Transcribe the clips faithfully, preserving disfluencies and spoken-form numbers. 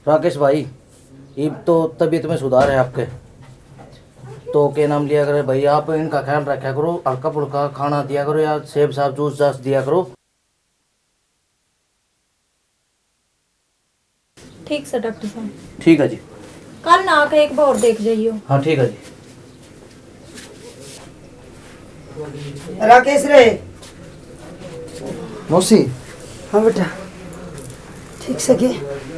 राकेश भाई, इब तो तबीयत में सुधार है आपके, तो के नाम लिया करे भाई, आप इनका ख्याल रखा करो, हल्का फुल्का खाना दिया करो या सेब साब जूस जास दिया करो। ठीक से डॉक्टर साहब। ठीक है जी। कल ना आके एक बार और देख जाइयो। हाँ, ठीक है जी। राकेश रे। मौसी। हाँ बेटा, ठीक से के?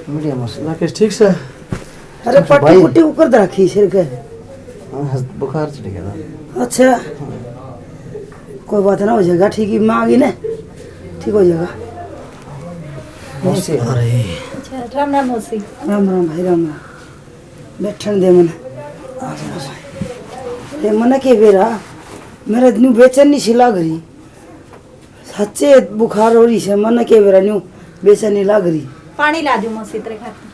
बढ़िया मौसी। राकेश ठीक से? अरे पट्टी पुट्टी ऊपर तो रखी सिर के। हाँ, बुखार चढ़ गया था। अच्छा, कोई बात ना, हो जाएगा ठीक, ही माँ आ गई ना, ठीक हो जाएगा। मौसी। अरे। अच्छा, राम राम मौसी। राम राम भाई, राम राम। बैठन दे मने। आ जा, आ जा। ए, मने के बेरा, मेरा न्यू बेचैनी सी लाग रही। सच्चे बुखार हो रही से, मने के बेरा न्यू बेचैनी लाग रही। पानी ला दूं मौसी तेरे खातिर।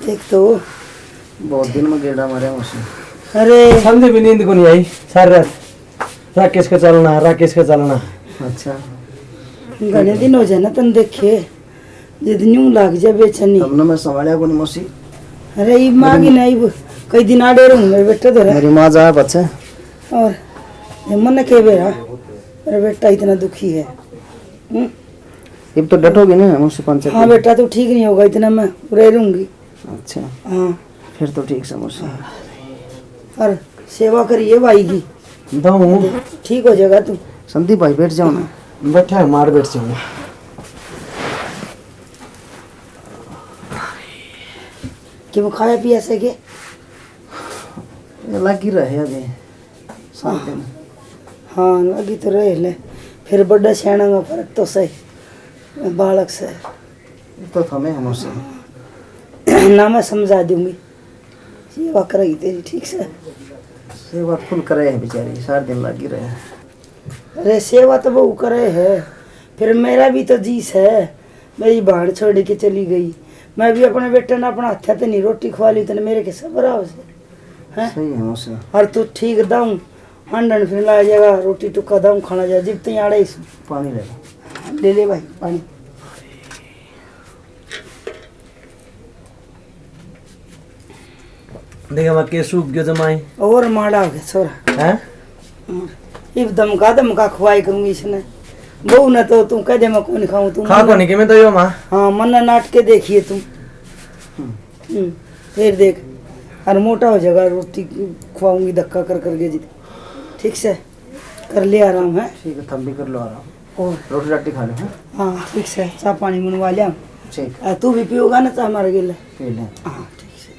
देख तो। बहुत दिन में गेड़ा मारा मौसी। अरे। समझे भी नींद को नहीं आई, सारी रात। राकेश का चलना, राकेश का चलना। अच्छा। घणे दिन हो जाए ना तन देखे। जद न्यू लाग जा बेचैनी। तब ना मैं संभालिया कोनी मौसी। अरे, इब माँ की ना, इब कई दिन आड़े रहूँ मेरे बेटे धोरे। मेरी माँ जाए पाछे। और ये मन के बेरा, मेरा बेटा इतना दुखी है। हम्म? इब तो डटोगे ना मौसी, पाँच छः हाँ दिन? बेटा, तू ठीक नहीं होगा, इतना मैं उरे रहूंगी। अच्छा। हाँ। फिर तो ठीक से मौसी। हाँ। और सेवा करिए भाई की। दऊं। ठीक हो जाएगा तू। संदीप भाई, बैठ जाओ ना। बैठा है, मार बैठ जाऊंगा। क्यों, खाया पिया से के? ये लगी रहे अभी, सात दिन। हाँ, लगी तो रहे ले। फिर बड़ा सियाणा में फर्क तो सही, बालक से। तो थमे हम उसे। ना, मैं समझा दूंगी, सेवा करेगी तेरी ठीक से। सेवा फुल करे है बेचारी, सारा दिन लगी रहे। अरे, सेवा तो बहू करे है, फिर मेरा भी तो जी से। मेरी भाण छोड़ के चली गई, मैं भी अपने बेटे ने अपना हाथ ते नहीं रोटी खवा ली, तने मेरे के सबर आओ से, हैं? सही है मौसी। और तू ठीक दाऊं, हांडन फिर ला जाएगा, रोटी टुक्का दाऊं खाना जा, जिब तई आड़े इस। पानी ले लो। ले ले भाई, पानी। देख, मैं के सूख गयो जमाई। और माड़ा हो गया छोरा। हैं? हम्म। इब धमका धमका खुआई करूंगी इसने। बहू ने तो तू कह दे, मैं कौन खाऊं, तू खा मन्ने कोनी के मैं तो यो माँ। हाँ, मन्ने नाटके देखिए तू। हम्म। हम्म, फिर देख, और मोटा हो जाएगा, रोटी खुआऊंगी धक्का कर करके जी। ठीक से कर ले आराम है। ठीक है, थम भी कर लो आराम। और रोटी राटी खा लो, हैं? हाँ, ठीक से, चाय पानी बनवा लिया। ठीक। आ, तू भी पियोगा ना चाय हमारे गेले? पी लें। हाँ, ठीक से।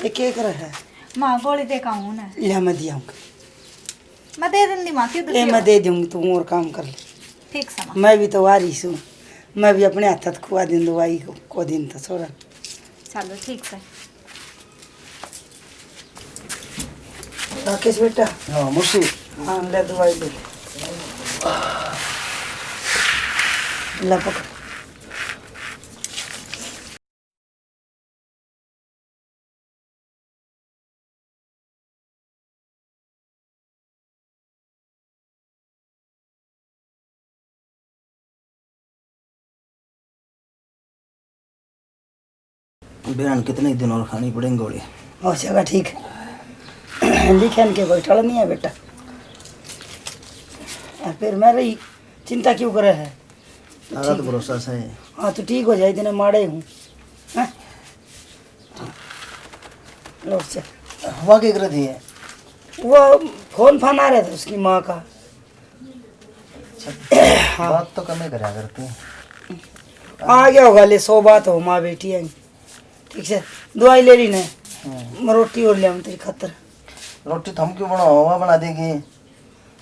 ये के करे है? माँ, गोली दे के आऊँ ना। ले, मैं दे आऊँगी। मैं दे दूँगी माँ, क्यों ए, दुखी मैं हो? दे दूँगी, तू और काम कर ले। ठीक से माँ। मैं भी तो आ रही सूं, मैं भी अपने हाथ खुआ दिन दवाई को, को दिन तो छोरा। चलो, ठीक से। राकेश बेटा। हाँ, मौसी। हाँ, ले दवाई ले। ला पकड़। बहन, कितने दिन और खानी पड़ेंगे गोली? हो जाएगा ठीक। लिखन के कोई टल नहीं है बेटा। और फिर मैं रही चिंता क्यों करे है? तारा तो भरोसा सही है। हाँ, तो ठीक हो जाए, इतने माड़े हूँ। हैं? लो, चल। वहाँ के कर दिए? वो फोन फान आ रहा था उसकी माँ का। अच्छा, हाँ। बात तो कम ही करा करते हैं। आ गया होगा, ले, सौ बात हो, माँ बेटी है। ठीक से, दवाई ले ली ने। हम्म। मैं रोटी और ले आऊँ तेरी खातर। रोटी थम क्यों बनाओ, वह बना देगी।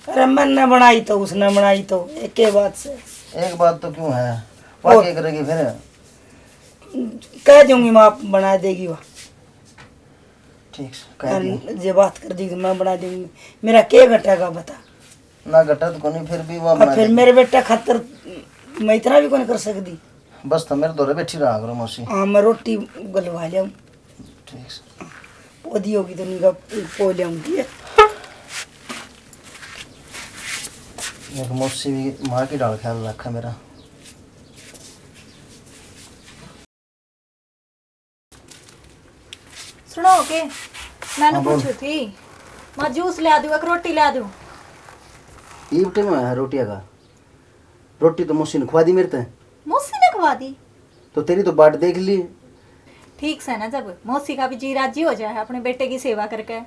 अरे, मैंने बनाई तो उसने बनाई तो, एक ही बात से। एक बात तो क्यों है, और? वह क्या करेगी फिर? कह दूंगी, माँ बना देगी वह। ठीक से, कह और दियो। जे बात कर दी तो मैं बना दूंगी, मेरा के घटेगा बता? ना घटा तो कोनी, फिर भी वह अब बना फिर देगी। मेरे बेटा खातर मैं इतना भी कोनी कर सकती। बस तो मेरे धोरे बैठी रहा करो मौसी। हाँ, मैं रोटी गलवा लिया। ठीक से। पौधी होगी तो निका पो लिया। एक मौसी भी माँ की ढाल ख्याल रखा मेरा। सुनो के, मैंने हाँ, बोल। पूछी थी, मैं जूस ले आ दूँ, एक रोटी ले आ दूँ? इब टाइम है रोटियां का? रोटी तो मौसी ने खवा दी मेरे ते। मौसी ने खवा दी? तो तेरी तो बाट देख ली। ठीक से ना, जब मौसी का भी जी राजी हो जाए अपने बेटे की सेवा करके।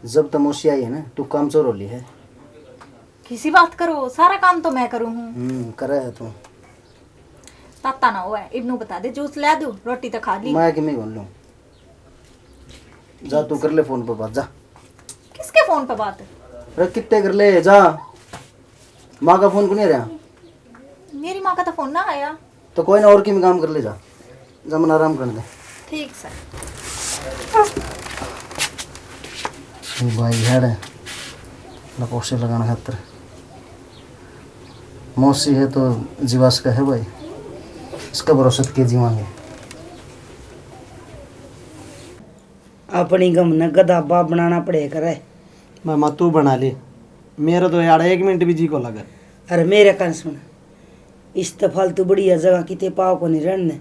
जब तो मौसी आई है ना, तू कामचोर हो ली है। किसी बात करो, सारा काम तो मैं करूँ हूँ। हम्म, करे है तू। ताता ना हुआ है, इबनू बता दे, जूस ले दूँ, रोटी तो खा ली। मैं कि मैं बोल लूँ। जा तू कर ले फोन पे बात, जा। किसके फोन पे बात? अरे कितने कर ले, जा। माँ का फोन को नहीं रहा? मेरी माँ का तो फोन ना आया। तो कोई ना, और किम काम कर ले, जा। जा मन आराम कर दे। ठीक सर। ये भाई हेड है, लपोसे लगाने खातर। मौसी है तो जीवास का है भाई, इसका भरोसा तो के जीवांगे। अपनी गम न गधा बाप बनाना पड़े करे। मामा तू बना ले, मेरा तो यार एक मिनट भी जी को लगे। अरे मेरे कान सुन, इस तो फालतू बढ़िया जगह किते पाव को नहीं रहने,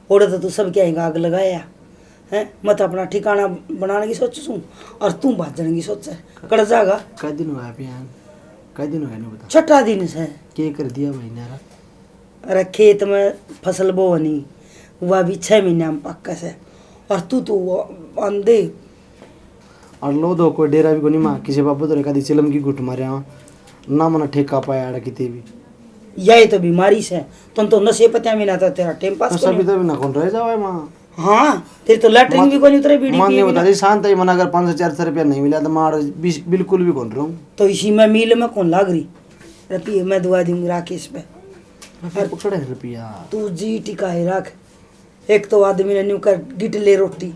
ओड़े तो तू सब क्या आग लगाया है। मैं तो अपना ठिकाना बनाने की सोचूं और तू भाजण की सोचे। कड़ जागा? कई दिन हुआ पिया? कई दिन हुआ नहीं बता। छठा दिन से। के कर दिया भाई ने यार? अरे खेत में फसल बोवनी, वह भी छह महीने में पक्का से। और तू तो वो आंदे। और लो दो कोई डेरा भी कोनी माँ, किसी बाबू तो कदी चिलम की घुट मारया ना, मना ठेका पाया आड़ा किते भी। यही तो बीमारी से, तुम तो नशे पत्या में ना था, तेरा टाइम पास नशा करो। भी तो भी ना कौन रह जावे माँ। हाँ, तेरी तो लैटरिन भी कोनी उतरे, बीड़ी मन पी नहीं भी बता ना। दी, शांत ही मना, अगर पाँच सौ चार सौ रुपया नहीं मिला तो मार बिस-, बिल्कुल भी कौन रहूँ। तो इसी में मिल में कौन लाग रही? रुपये मैं दुआ दूंगी राकेश पे। रुपये पकड़े रुपया। तू जी टिकाए रख। एक तो आदमी ने न्यू कह गिट ले रोटी,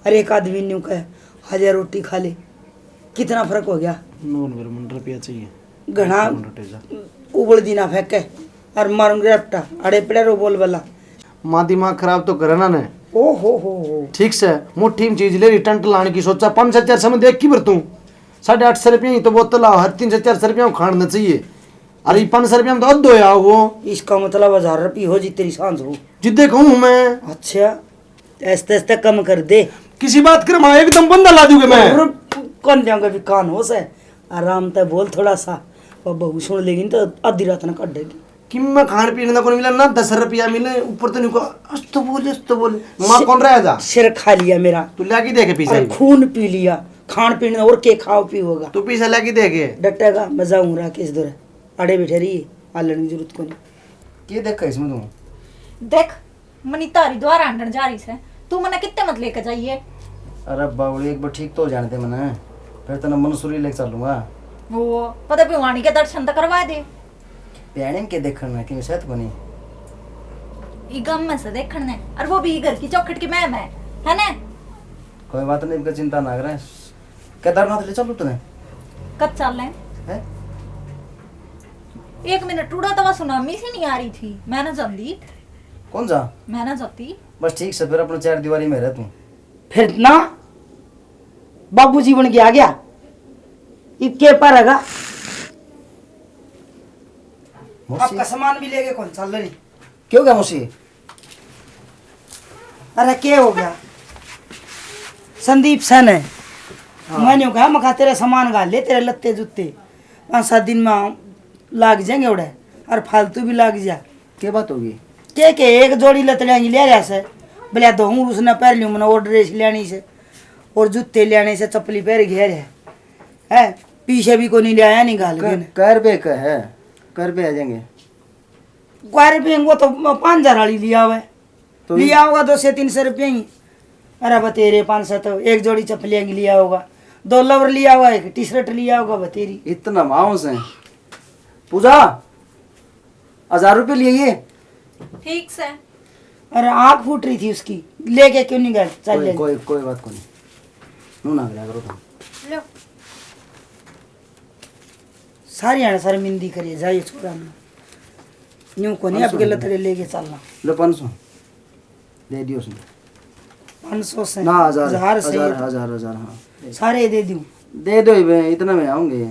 और एक आदमी न्यू कह हजार रोटी खा ले। कितना फर्क हो गया? नौ नंबर मन रुपया चाहिए। घना मन रटे जा। उबल दी ना फेंके, और मारूंगी रपटा, अड़े पड़े रो बोल बला। माँ दिमाग खराब तो करे ना ने। ओ हो हो हो। ठीक से, मुट्ठी में चीज ले रही, टंट लाने की सोचा, पाँच सौ चार सौ में देख की भर तू। साढ़े आठ सौ रुपये ही तो बोतल आ, हर तीन सौ चार सौ रुपये में खान देना चाहिए। अरे पाँच सौ रुपये में तो अद्ध होया वो। इसका मतलब हजार रुपये हो जी तेरी सांझ हो। जिद्दे कहूँ हूँ मैं। अच्छा, ऐसे ऐसे कम कर दे। किसी बात कर माँ, एकदम बंदा ला दूंगा मैं। और कौन जाऊंगा भी कान हो से, आराम तै बोल थोड़ा सा, वो बहू सुन लेगी तो आधी रात ना काटेगी। कि मैं खान पीने का कोनी मिला ना, दस रुपया मिले ऊपर तो नहीं को। अस तो बोल, अस तो बोल। माँ सिर, कौन रहा था? सिर खा लिया मेरा। तू लाके देखे पीछे और ही। खून पी लिया। खान पीने और के खाओ पीओगा? तू पीछे लाके देखे। डटेगा, मैं जाऊँ राकेश दौरे। आड़े बैठे रहिए, आलण की जरूरत कोनी। के देखा इसमें तू? देख, मनीता हरिद्वार हांडण जा रही से, तू मने कित्ते मत लेके जाइए। अरे बावली, एक बार ठीक तो हो जाने दे मने, फिर तने मंसूरी लेके चलूंगा। वो पता भिवानी के दर्शन तो करवा दे। प्याणे के देखण में क्यों सहत कोनी? ई गाम में से देखण ने, और वो भी घर की चौखट के मैं मैं, है ना? कोई बात नहीं, इनका चिंता ना करें। केदारनाथ ले चलूं तने? कब चल रहे? हैं? एक मिनट, टूड़ा तवा सुनामी सी नहीं आ रही थी, मैं ना जाती। कौन जा? मैं ना जाती। बस ठीक से, फिर अपने चार दीवारी में रह तू। फिर ना बाबू जीवन के आ गया, इब के पर हैगा? मौसी। आपका सामान भी लेके कौन चल रही? क्यों गया मौसी? अरे के हो गया? संदीप सैन है। हाँ। मैंने कहा, मैं कहा, तेरे सामान घाल ले, तेरे लत्ते जूते पाँच सात दिन में लाग जाएंगे उड़े, और फालतू भी लाग जा। के बात होगी? के के एक जोड़ी लतड़ियां की ले रहा से, बोले दो हूँ उसने पहन लियो, मैंने और ड्रेस लेनी से और जूते लेने से, चप्पली पहन घेर है, है पीछे भी कोनी ले आया, नहीं घाल के। कर बे का है, कर बे आ जाएंगे। ग्वार भी वो तो पाँच हजार वाली लिया हुआ, तो लिया होगा दो सौ तीन सौ रुपये ही। अरे बतेरे पाँच सौ तो एक जोड़ी चप्पलियाँ की लिया होगा, दो लोवर लिया होगा, एक टी शर्ट लिया होगा बतेरी। इतना माओ से पूजा, हजार रुपये लिए ये। ठीक से। अरे आँख फूट रही थी उसकी, लेके क्यों नहीं गए? चल कोई, ले। कोई, कोई बात कोनी। नू ना गया करो तुम। लो। सारी आने सारी मिंदी करिए, जाइए छोरा में। न्यू कोनी आपके लतड़े लेके चलना। लो पाँच सौ। दे दियो उसने। पाँच सौ से? ना, हजार, हजार से। हजार, हजार, हजार, हाँ। सारे दे दूँ? दे दो ही बे, इतना में आऊंगे।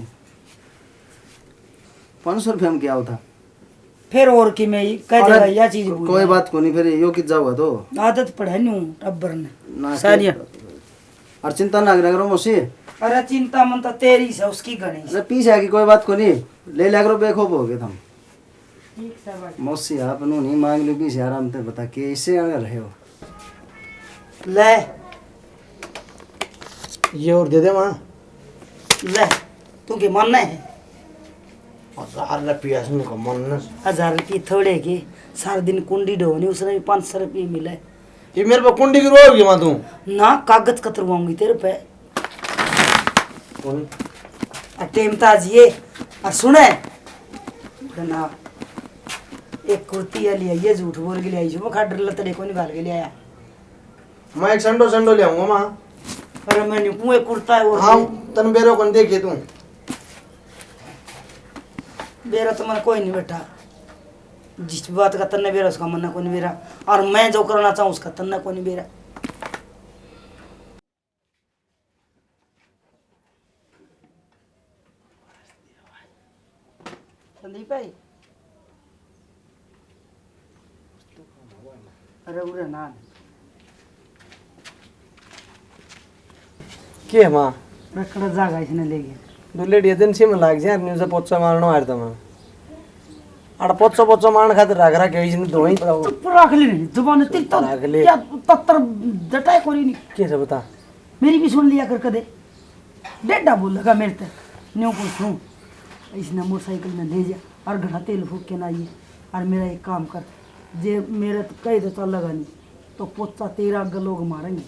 पाँच सौ रुपया में क्या होता? फिर और की मैं कह अरे, देगा या चीज को-, भूल कोई गया। बात कोनी, फिर यो कित जाओगा तो? आदत पड़े न्यू टब्बर ने। ना, सारिया। और चिंता ना करा करो मौसी। अरे चिंता मन तो तेरी से, उसकी घणी से। अरे पीछे की कोई बात कोनी, ले लिया करो, बेखौफ हो गए तुम। ठीक से भाई। मौसी आप नू नहीं मांग लो बीस हजार, हम ते बता के इसे अगर रहे हो। ले। ये और दे दे माँ। ले, तू के मानना है? हजार रुपया सुन को मन न। हजार रुपये थोड़े के, सारा दिन कुंडी ढोनी, उसने भी पाँच सौ रुपये मिले। ये मेरे पे कुंडी की रोएगी माँ तू? ना, कागज कतरवाऊंगी तेरे पे। कौन? आ टेम तो आज ये, आ सुने ना, एक कुर्ती है लिया, ये झूठ बोल के ले आई, वो खाडर लतड़े को निकाल के ले आया। मैं एक संडो संडो ले आऊंगा माँ। अरे मैं नहीं कुएं कुर्ता है वो। हाँ, तन बेरो कौन देखे तू? बेरा तो मन कोई नहीं बैठा। जिस बात का तन्ने बेरा, उसका मन को नहीं बेरा। और मैं जो करना चाहूँ, उसका तन्ने को नहीं बेरा। संदीप भाई। अरे उरे ना। के है माँ? रखड़ा जागा इसने ले गया। दुल्लेड़ी एजेंसी में लाग जा, न्यूज़ पोचा मारनो आर तमा। अड़ पोचा पोचा मारन खातिर रख रख के इसने धोई। चुप रख ले, नहीं, जुबान तेरी तो रख ले। क्या तत्तर डटाए कोरी नहीं। के से बता? मेरी भी सुन लिया कर कदे। डेढ़ा बोलेगा मेरे ते, न्यू को सुन, इसने मोटरसाइकिल में ले जा और घड़ा तेल फूक के ना आइए। और मेरा एक काम कर, जे मेरे तो कहे तो चलेगा नहीं, तो पोचा तेरा आगे लोग मारेंगे।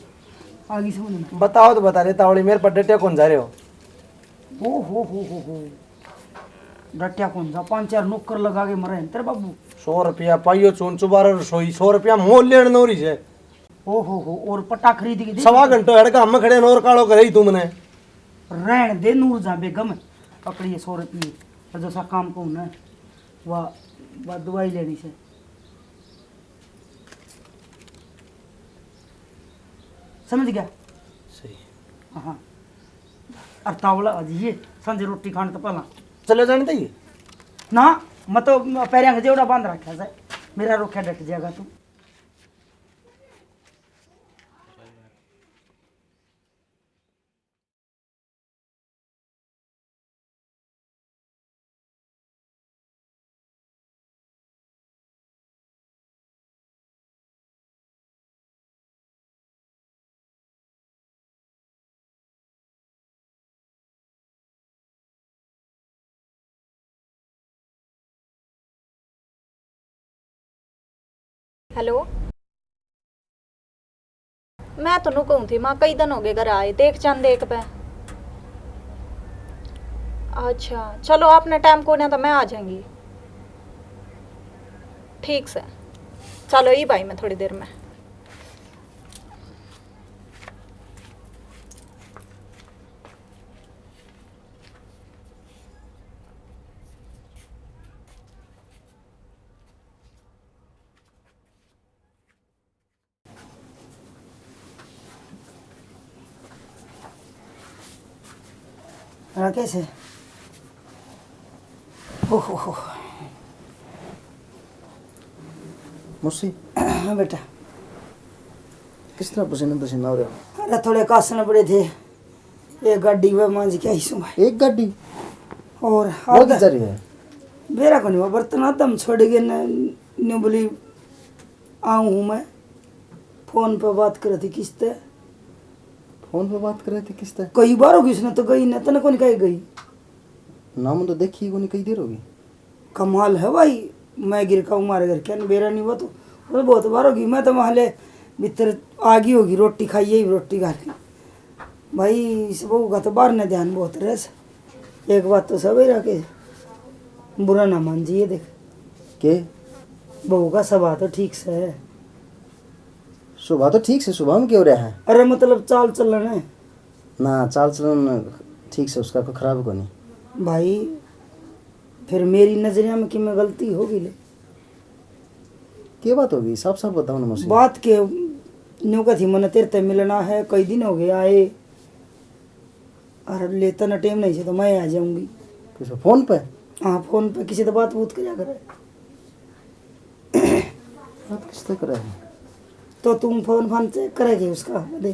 आगे समझ में? बताओ तो बता रहे तावड़ी, मेरे पर डटे कौन जा रहे हो? ओ हो हो हो हो। डटिया कौन जा, पांच चार नौकर लगा के मरे हैं तेरे बाबू। सौ रुपया पाइयो चून चुबारो रसोई, सौ रुपया मोल लेन नौरी से। ओ हो हो, और पट्टा खरीद के दे। सवा घंटो हेड़ का हम खड़े हैं और कालो करे ही तुमने। रहन दे नूर जा बेगम, पकड़िए सौ रुपये, और जैसा काम को ना, वह, वह दवाई लेनी से। समझ गया? सही। हाँ। और तावला आ जाइए, सांझे रोटी खाने तो पहला। चले जाने दे। ना, मैं तो पैरिया का जेवड़ा बांध रखा है, मेरा रोक्या डट जाएगा तू। हेलो, मैं तो नु कहूँ थी माँ, कई दिन हो गए घर आए, देख चांद देख पे। अच्छा चलो, आपने टाइम को ना तो मैं आ जाऊंगी। ठीक से, चलो ई भाई, मैं थोड़ी देर में। राकेश है। ओहो हो। मौसी। हाँ बेटा। किस तरह पसीना पसीना हो रहा? अरे थोड़े कासण पड़े थे, एक गाड़ी वे मांझ के आई सूं भाई। एक गाड़ी? और वो आगे किधर है? बेरा कोनी, वो बर्तन आदम छोड़ गए न, न्यू बोली आऊँ हूँ मैं। फोन पे बात करे थी किसते? फोन पे बात करे थी किसते? कई बार होगी, उसने तो गई ना, तने कोनी कही गई। ना, मैं तो देखी कोनी, कई देर होगी। कमाल है भाई, मैं गिर का हूँ, मारे घर के बेरा नहीं हुआ तो, वो बहुत बार होगी। मैं तो वहाँ ले भीतर आ गई होगी, रोटी खाई, यही रोटी खा के। भाई, इस बहू का तो बाहर ने ध्यान बहुत रहे से। एक बात तो सब ही रखे, बुरा ना मान जी, ये देख। के? बहू का स्वभाव तो ठीक से है। स्वभाव तो ठीक से, स्वभाव में क्यों रहा है? अरे, मतलब, चाल चलन है। ना, चाल चलन ठीक से उसका, कोई खराब को नहीं। भाई, फिर मेरी नजरिया में कि मैं गलती होगी ले? के बात होगी? साफ साफ बताओ ना मौसी। बात के न्यू कथी, मने तेरे ते मिलना है, कई दिन हो गए आए, और ले तने टेम नहीं से तो मैं आ जाऊंगी। किस पे? फोन पे? हाँ, फोन पे किसी तो बात बूत करया करे। बात किससे करे है? तो तुम फोन फान चेक करेगी उसका? दे।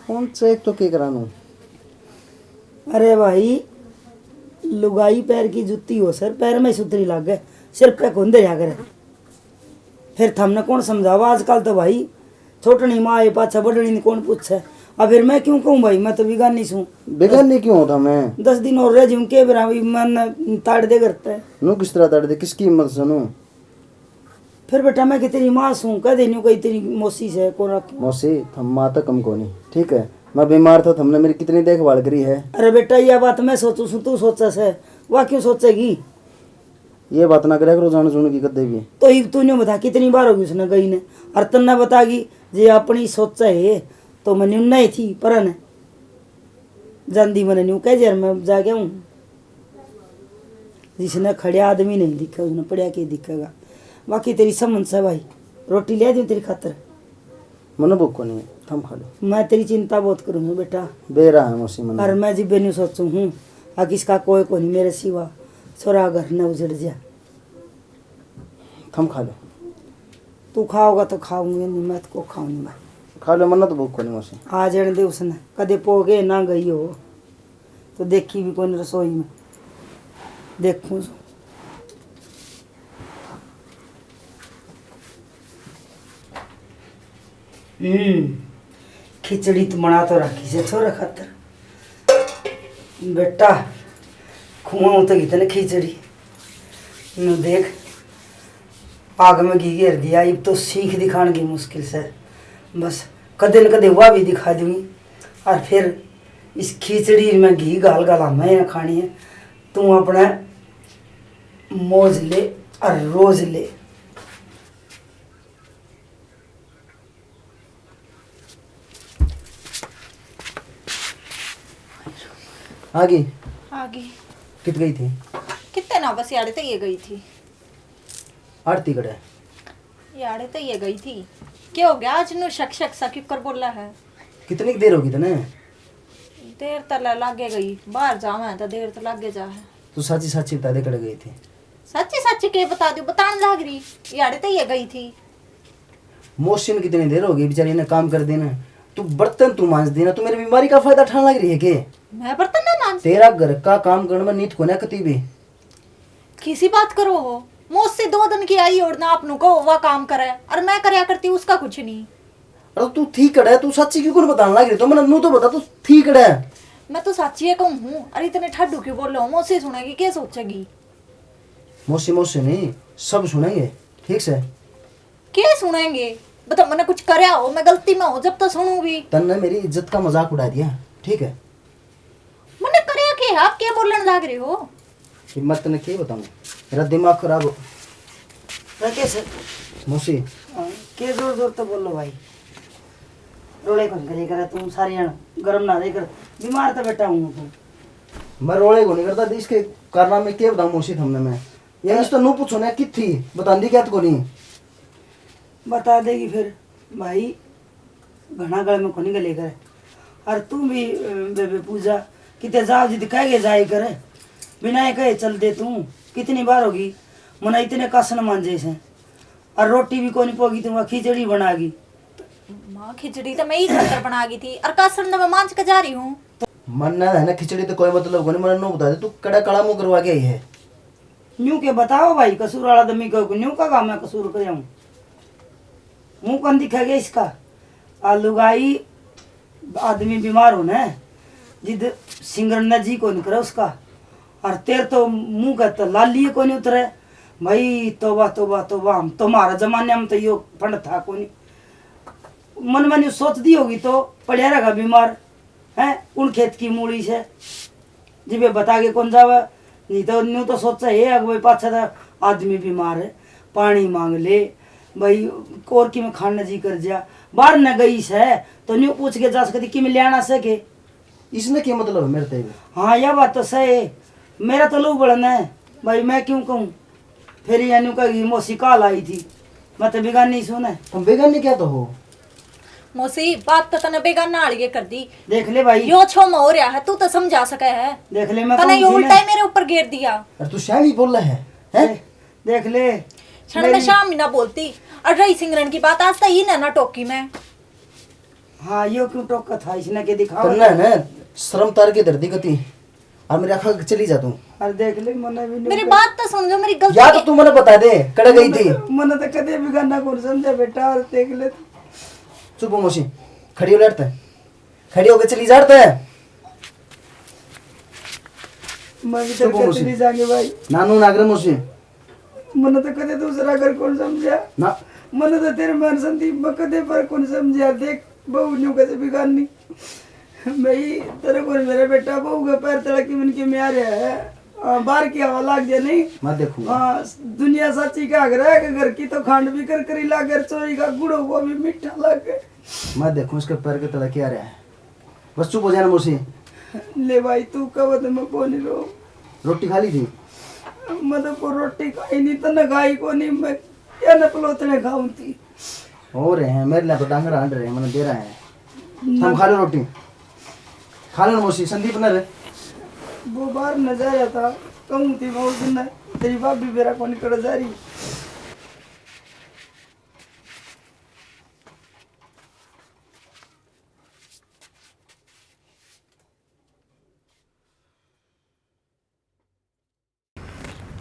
फोन चेक तो के करानू? अरे भाई, लुगाई पैर की जूती हो सर, पैर में सुतरी लागे, सिर पे कौन दे करे। फिर थमने कौन समझावा? आजकल तो भाई छोटनी माँ आए पाछा बढ़नी ने कौन पूछे। अब फिर मैं क्यों कहूँ भाई, मैं तो बिगानी सूं। बिगानी क्यों हो थमे? दस दिन और रह जाऊँ के बेरा, मन ताड़ दे करते। नू किस तरह ताड़ दे, किसकी हिम्मत से नू? फिर बेटा मैं कि तेरी माँ सूं, कह दे न्यू कही तेरी मौसी से कौन रख। मौसी, थम माँ तो कम कोनी, ठीक है? मैं बीमार था, थमने मेरी कितनी देखभाल करी है। अरे बेटा, यह बात मैं सोचू सूं, तू सोचे से, वह क्यों सोचेगी? ये बात ना करे करो जान सुन की कदे भी। तो इब तू न्यू बता कितनी बार होगी उसने गई ने, और तन्ने बतागी जे अपनी सोचे है तो मैं न्यू नहीं थी पर न जांदी, मैंने न्यू कह जे मैं जा गया हूँ। जिसने खड़े आदमी नहीं दिखे उसने पड़या के दिखेगा। बाकी तेरी समझ से भाई, रोटी ले दूँ तेरी खातर? मन्ने भूख कोनी, थम खा लो। मैं तेरी चिंता बहुत करूँ हूँ बेटा। बेरा है मौसी मन्ने। और मैं जिब्बे न्यू सोचूँ हूँ, आ किसका कोई कोनी मेरे सिवा, छोरा घर न उजड़ जा। थम खा लो। तू खाओगा तो खाऊंगी, नहीं मैं तो को खाऊंगी मैं। खा लो, मन्ने तो भूख कोनी मौसी। आ जाने दे उसने, कदे पोगे ना गई हो, तो देखी भी कोनी रसोई में, देखूँ। हम्म, खिचड़ी तो बना तो रखी से छोरे खातर। बेटा, खुआऊं तो कितने खिचड़ी। नु देख, आग में घी घेर दिया, इब तो सीख दिखाने की मुश्किल से। बस कदे न कदे वह भी दिखा दूंगी। और फिर इस खिचड़ी में घी घाल घाल हमें खानी है। तू अपने मौज ले और रोज ले। आ गई? आ गई। कित गई थी? कितने ना, बस यारे तो ये गई थी। आरती कड़े? यारे तो ये गई थी। क्या हो गया आज नू शक शक सा क्यों कर बोला है? कितनी देर होगी तने? देर तो ला-, लागे गई, बाहर जावा है तो देर तो लागे जा है। तू साची साची बता दे, कड़े गई थी? साची साची के बता दूं, बतान लाग रही, यारे तो ये गई थी। मौसी ने कितनी देर हो गई बेचारी ने काम कर देना, तू बर्तन तू मांज देना, तू मेरी बीमारी का फायदा उठाने लग रही है के? मैं बर्तन ना मांज? तेरा घर का काम करने में नीत कोना कती भी। किसी बात करो हो, मौसी दो दिन की आई और ना आपनू कहो वह काम करे, और मैं करया करती उसका कुछ नहीं। अरे तू थी कड़े, तू साची क्यों कोनी बताने लग रही? तो मैंने नू तो बता, तू थी कड़े। मैं तो साची है कहूँ हूँ, अरे इतने ठाडू क्यों बोल रहे हो? मौसी सुनेगी, क्या सोचेगी? मौसी, मौसी नहीं, सब सुनेंगे, ठीक से? के सुनेंगे? बता, मैंने कुछ करया हो, मैं गलती में हो, जब तो सुनू भी। तन्ने मेरी इज्जत का मजाक उड़ा दिया, ठीक है? मैंने करया के है, आप क्या बोलने लग रहे हो? हिम्मत ने के बताऊं, मेरा दिमाग खराब हो। राकेश। मौसी। हाँ, के जोर जोर तो बोलो भाई। रोले कौन करे करे तुम सारे जन, गरम ना दे कर, बीमार तो बेटा हूँ तू। मैं रोले को नहीं करता, इसके कारनामे के बताऊं मौसी थमने मैं। या इस तो नू पूछो ना, कित थी, बतांदी क्या तो कोनी। बता देगी फिर भाई, घना गल में कोनी गले करे। और तू भी, अ, बेबे पूजा, किते जाओ जिद कह के जाए करे, बिना ये कहे चल दे तू। कितनी बार होगी, मना इतने कासन मांजे से, और रोटी भी कोनी पोगी, तू वहाँ खिचड़ी बनागी। माँ, खिचड़ी तो मैं ही खातर बना गई थी, और कासन तो मैं मांझ के जा रही हूँ। मन ना है ना, खिचड़ी तो कोई मतलब कोनी, मना नू बता दे, तू कड़ा काला मुंह करवा के आई है। न्यू के बताओ भाई, कसूर वाला तो मैं कहूँ, न्यू का काम है कसूर करे हूँ। मुंह कौन दिखा गया इसका? आ लुगाई आदमी बीमार होना है, जिद सिंगर ने जी कौन करे उसका। और तेरे तो मुंह का तो लाली ही कोनी उतरे। भाई तौबा, तौबा, तौबा, हम तो हमारा जमाने में तो यो फंड था कोनी। मन में न्यू सोच दी होगी तो पड़या रहेगा बीमार, हैं? उन खेत की मूली से। जिबे बता के कौन जावे, नहीं तो न्यू तो सोचा है अगुवाई पाछे तो आदमी बीमार है, पानी मांग ले भाई, और की में खाने जी कर जा, बाहर न गई से तो न्यू पूछ के जा सकती कि मैं लियाना से के। इसने क्या मतलब है मेरे ते? हाँ, यह बात तो सही है, मेरा तो लू बड़न है भाई, मैं क्यों कहूँ? फिर ये न्यू कहेगी, "मौसी काल आई थी, मैं तो बेगानी सूं ने।" तुम बेगानी क्या तो हो? मौसी, बात तो तने बेगाना आलिए कर दी। देख ले भाई। यो छो हो रहा है, तू तो समझा सके है। देख ले, मैं तने कहूँ यो थी उल्टा ना। ही मेरे ऊपर गेर दिया। और तू शाली बोल रहा है, हैं? दे-, देख ले। क्षण में मेरी शाम ही ना बोलती। और रही सिमरन की बात, आज तो ही ना, ना टोकी मैं। हाँ, यो क्यों टोका था इसने के दिखाओ? तन्ने ना शर्म तार के धर दी कती। और मेरी आँखों के चली जा तू। अरे देख ले, मने भी नहीं मेरी कर- बात तो सुन लो, मेरी गलती या तो है। तू मने बता दे, कड़े गई थी। मने तो कदे भी गाना कौन समझा बेटा, और देख ले। चुप हो मौसी, खड़ी हो लेट ते। खड़ी होके चली जा ते। मैं भी चुप हो तेरे मौसी। चली जाएंगे भाई। नानू नागरे मौसी। मने तो कदे दूसरा घर कौन समझा। ना। मने तो तेरे मन संदीप में कदे पर कौन समझा। देख, बहू न्यू कैसे बिगाड़नी। भाई, तेरे को मेरा बेटा बहू के पैर तले की मन के में आ रहा है। हाँ, बाहर की हवा लाग जाए नहीं। मैं देखूंगा। हाँ, दुनिया साची का घर है कि घर की तो खांड भी कर करी लागे, चोरी का गुड़ो वो भी मीठा लागे। मैं देखूं इसके पैर के तले क्या रहा है। बस चुप हो जाना मौसी। ले भाई, तू कब तो मैं कौन रो। रोटी खा ली थी? मैं तो को रोटी खाई नहीं, तने खाई को नहीं, मैं क्या न पलोतने खाऊं थी। हो रहे हैं, मेरे लिए तो डांगर हांड रहे हैं, मैंने दे रहा है। ना। हम खा लो रोटी। खा लो मौसी, संदीप ना रे। वो बाहर न जा रहा था, कहूँ थी मैं उस दिन, तेरी भाभी मेरा कौन कर जा रही।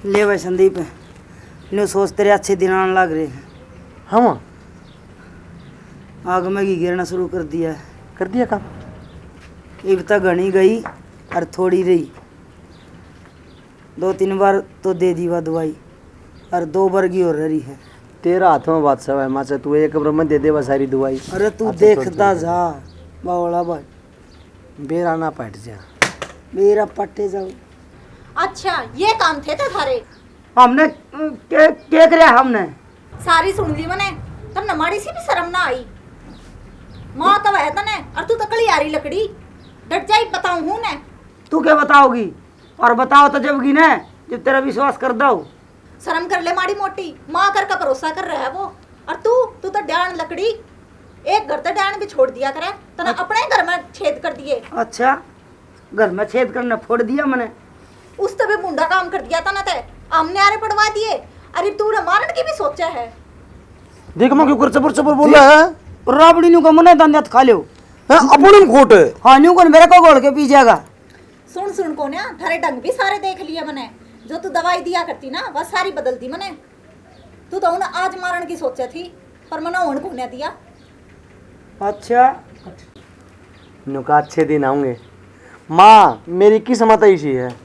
ले भाई संदीप, न्यू सोच तेरे अच्छे दिन आने लग रहे हैं। हम? आग में घी गिरना शुरू कर दिया है। कर दिया काम? इब तक घनी गई और थोड़ी रही। दो तीन बार तो दे दीवा दवाई, और दो बार की हो रही है। तेरा हाथ में बादशाह है, माचा तू एक बार में दे देवा सारी दवाई। अरे तू अच्छा, देखता चल, चल। जा, बावला भाई। बेरा ना पट जा। बेरा पटे जाओ। अच्छा, ये काम थे थे थारे? हमने, अ, के, के करया हमने? सारी सुन ली मने, तन्ने माड़ी सी भी शर्म ना आई। माँ तो वह तने, और तू तो कलियारी लकड़ी। डट जाई, बताऊं हूँ ने। तू क्या बताओगी? और बताओ तो जब की ना, जब तेरा विश्वास कर दो। शर्म कर ले माड़ी मोटी, माँ करके भरोसा कर रहा है वो। और तू, तू तो डाण लकड़ी, एक घर ते डाण भी छोड़ दिया करे, तने अच्छा। अपने घर में छेद कर दिए। अच्छा, घर में छेद करने फोड़ दिया मने। उस तो भी मुंडा काम कर दिया तने ते, हमने आरे पड़वा दिए। अरे तू ना मारन की भी सोचा है। देख मैं क्यों कर चबर चबर बोल रहा है। राबड़ी न्यू का मने दांत खा लो। हाँ, अपने में खोट है। हाँ, न्यू कौन मेरे को घोल के पी जाएगा। सुन, सुन कोन्या, थारे ढंग भी सारे देख लिए मने। जो तू दवाई दिया करती ना, वह सारी बदल दी मने। तू तो उन आज मारण की सोचा थी, पर मना होण कोन्या दिया। अच्छा। नुका अच्छे दिन आऊंगे। माँ, मेरी किस्मत ऐसी है।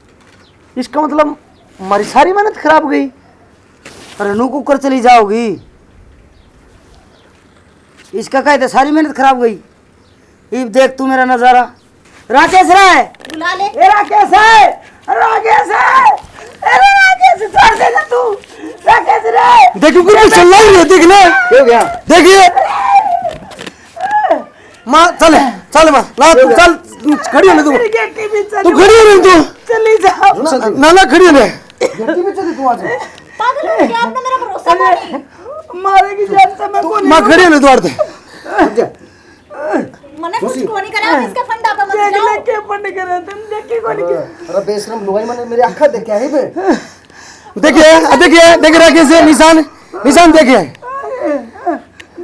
इसका मतलब, हमारी सारी मेहनत खराब गई। अरे, नु कुकर चली जाओगी। इसका कहते सारी मेहनत खराब गई। इब देख तू मेरा नजारा। राकेश रे! बुला ले। ए राकेश है! राकेश है! अरे राकेश, छोड़ दे ना तू। राकेश रे! देखो, कुछ चल रही है, देख ले। हो गया? देखिए। माँ, चल, चल माँ, ला तू, चल, खड़ी हो ले तू। मेरी गेटी भी चली। तू खड़ी हो ले तू। चली जाओ। ना, ना, खड़ी हो ले। गेटी भी चली तू आज। पागल हो गया, आपने मेरा भरोसा नहीं। मारेगी जान से मैं तू, कौन माँ, खड़ी हो ले तू आड़ते। मने कुछ खुशी। को नहीं करा, इसका फंडा पे मत देख जाओ। ले के फंड करे, तुम देखे कौन के? अरे बेशरम लुगाई, मैंने मेरी आँखें देखे है बे। देखिए, देखिए, देख रहा कैसे निशान, निशान देखिए।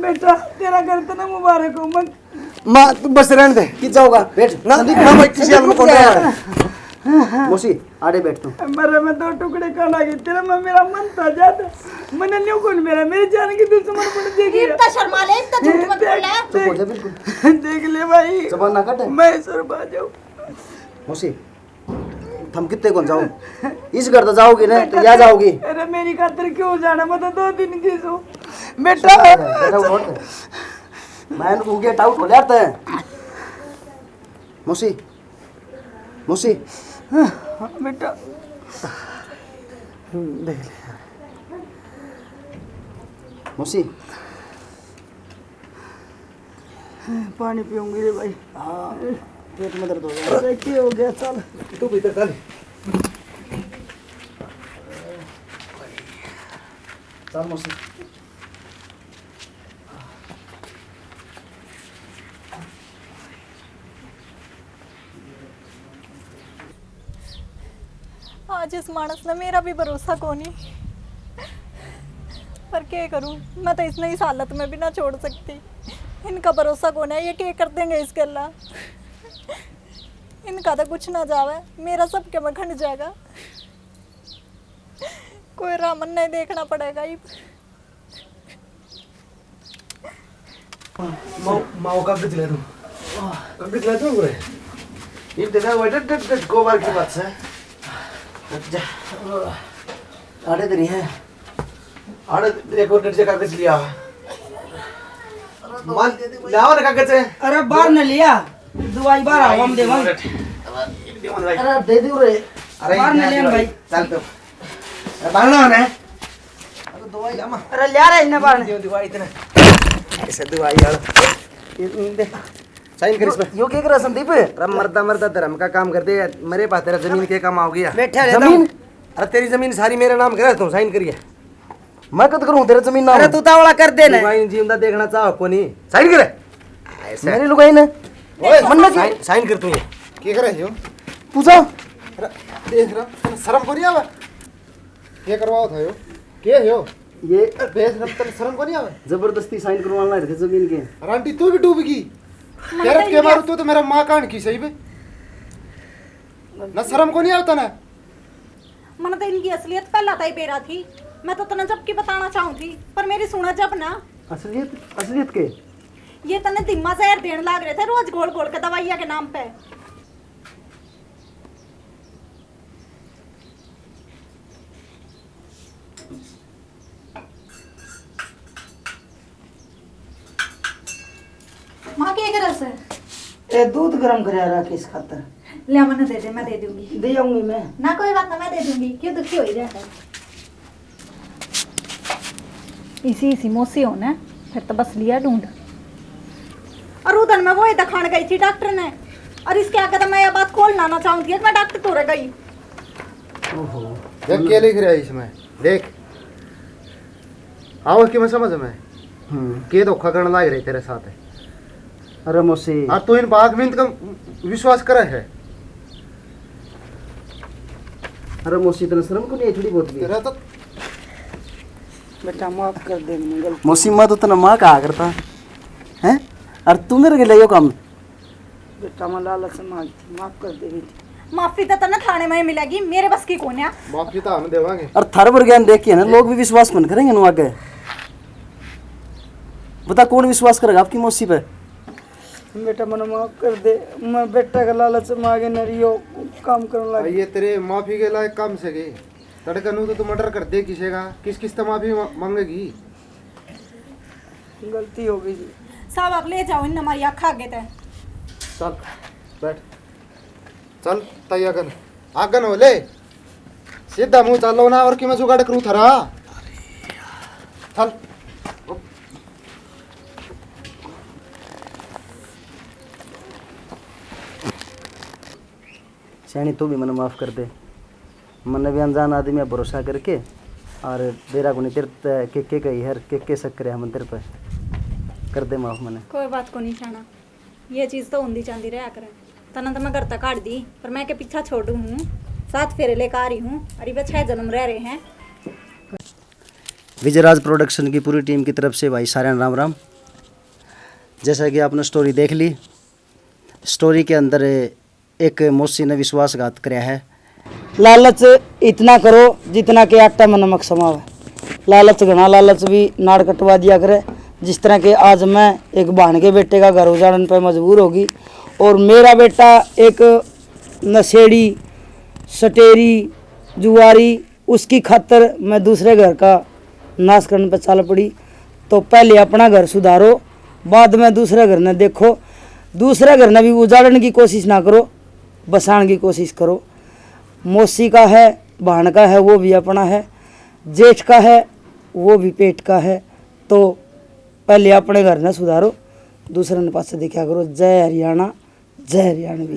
बेटा, तेरा घर तो ना मुबारक हो, मत। माँ, तू बस रहने दे। कि जाओगा? बैठ। ना, संदीप, ना, भाई, किसी हाल में कौन जाएगा? मौसी, आड़े बैठ तू। मेरे में दो टुकड़े खाना की तेरे में मेरा मन था ज्यादा। मैंने न्यू कौन मेरा, मेरी जान की दुश्मन बन देगी। इतना शर्मा ले, इतना झूठ मत बोल। चुप हो जा बिल्कुल। देख ले भाई। जबान ना काटे। मैं शर्मा जाऊँ। मौसी, थम कितने कौन जाओ? इस घर तो जाओगी ना, तो या जाओगी? अरे मेरी खातर क्यों जाना? मैं तो दो दिन की सू। बेटा। बेटा, उठ। मैं उनके टाउट हो जाते हैं। मौसी, मौसी। हाँ, बेटा। देख ले। मौसी। पानी पीऊंगी रे भाई। हाँ, पेट में दर्द हो गया। अरे, क्या हो गया? चल। तू भीतर चल। चल मौसी। आज इस मानस ने मेरा भी भरोसा कोनी, पर के करूं, मैं तो इसने इस हालत में भी ना छोड़ सकती। इनका भरोसा कोनी है, ये के कर देंगे इस गल्ला। इनका तो कुछ ना जावे, मेरा सब के में खंड जाएगा। कोई राह मन्ने देखना पड़ेगा इब। माओ, माओ कागज ले तू। कागज ले तू रे। ये देखा वो डट डट डट को बार की बात है। हट जा। आड़े तेरी है। आड़े एक और डट जा कागज लिया। माल लाओ ना कागज है। अरे बाहर न लिया। दवाई बाहर आओ, हम देवांगे। अरे दे दो रे। अरे बाहर न ले भाई। चल तो। अरे बाहर ना आना है। अरे दवाई लामा। अरे लिया रे इन्हें बाहर। दे दवाई इतने। ऐसे दवाई यार। ये दे। साइन कर इस पे। यो, यो क्या कर रहा संदीप? अरे मरदा मरदा धर्म का काम कर दे। मेरे पास तेरा जमीन के काम आओगी यार। बैठा रहता जमीन? हूँ। अरे तेरी जमीन सारी मेरे नाम करे, तू साइन करिए। मैं कद करूँ तेरे जमीन नाम? अरे तू तावला कर दे ना। लुगाई ने जीवंदा देखना चाहो कोनी। साइन करे। ऐसे। मेरी लुगाई ने। ओए, मन में साइन, साइन कर तू ये। क्या करे हो? पूछा। अरे, देख रहा, तने शर्म को नहीं आवा? क्या करवाओ था यो? क्या है यो? ये अरे, बेशरम, तने शर्म को नहीं आवा? जबरदस्ती साइन करवाने लग रहे थे जमीन के। अरे आंटी, तू भी डूब गई। मैं यार, तो के ये मारो तू तो मेरा माँ कान की सही बे। ना शर्म को नहीं आवता ना? मने तो इनकी असलियत पहला तै ही बेरा थी। मैं तो तने जब की बताना चाहूँ थी, पर मेरी सुना जब ना। असलियत? असलियत के? ये तने दिम्मा जहर देण लाग रहे थे रोज घोल घोल के दवाइयाँ के नाम पे। माँ, के करे से? ए, दूध गरम करया रख इस खातर। ले, मन्ने दे दे, मैं दे दूंगी। दे आऊंगी मैं। ना, कोई बात ना, मैं दे दूंगी। क्यों दुखी हो ही रहा है? इसी, इसी मौसी होने, फिर तो बस लिया ढूंढ। और उधर मैं वही दिखाने गई थी डॉक्टर ने, और इसके आगे तो मैं ये बात खोलना ना चाहूँ थी कि मैं डॉक्टर तो रह गई। ओहो। देख, क्या लिख रहा है इसमें, देख। आओ कि मैं समझ में। हम्म। के धोखा करने लाग रहे तेरे साथ। अरे मौसी। और तू इन बात में इनका विश्वास करे है। अरे मौसी, तने शर्म को नहीं है थोड़ी बहुत भी? तेरा तो बेटा, माफ कर दे, मैंने गलती। मौसी, मैं तो तने माँ कहा करता, हैं? और तू मेरे के लिए यो काम। बेटा, मैं लालच से मांगती, माफ कर दे बेटी। माफी तो तन्ने थाने में ही मिलेगी, मेरे बस की कोन्या। माफी तो हम देवांगे। और थारे वर्गियां देख के ना, लोग भी विश्वास मन करेंगे ना आगे। बता, कौन विश्वास करेगा आपकी मौसी पे? बेटा, मने माफ कर दे, मैं बेटा का लालच में आगे न रियो काम करने लग। ये तेरे माफी के लायक काम से गए। तड़के नू तो तू मर्डर कर दे किसी का, किस किस तो माफी मा-, मांगेगी? गलती हो गई जी। साहब, आप ले जाओ इन हमारी आँख आगे तै। चल, बैठ। चल, ताई आगन। आगन हो ले। सीधा मुंह चालो ना, और कि मैं जुगाड़ करूँ थारा। चल। स्याणी, तू भी मने माफ कर दे। मन्ने भी अनजान आदमी पे भरोसा करके और बेरा कोनी तेरे ते के के कही है, के के शक करे हम तेरे पे। कर दे माफ मन्ने। कोई बात कोनी शाना, ये चीज तो होंदी जांदी रहा करे। तन्ने तो मैं घर तक काट दी, पर मैं के पीछा छोड़ू हूँ, सात फेरे लेकर आ रही हूँ। अरे वे छह जन्म रह रहे हैं। विजयराज प्रोडक्शन की पूरी टीम की तरफ से भाई सारे राम राम। जैसा कि आपने स्टोरी देख ली, स्टोरी के अंदर एक मौसी ने विश्वासघात करया है। लालच इतना करो जितना के आटा में नमक समावे। लालच घणा, लालच भी नाड़ कटवा दिया करे। जिस तरह के आज मैं एक भाण के बेटे का घर उजाड़न पे मजबूर होगी और मेरा बेटा एक नशेड़ी, सटेरी, जुआरी, उसकी खातर मैं दूसरे घर का नाश करने पर चाल पड़ी। तो पहले अपना घर सुधारो, बाद में दूसरे घर ने देखो। दूसरे घर ने भी उजाड़न की कोशिश ना करो, बसाण की कोशिश करो। मौसी का है, भाण का है, वो भी अपना है, जेठ का है, वो भी पेट का है। तो पहले अपने घर ने सुधारो, दूसरे ने पाछे देखा करो। जय हरियाणा, जय हरियाणवी।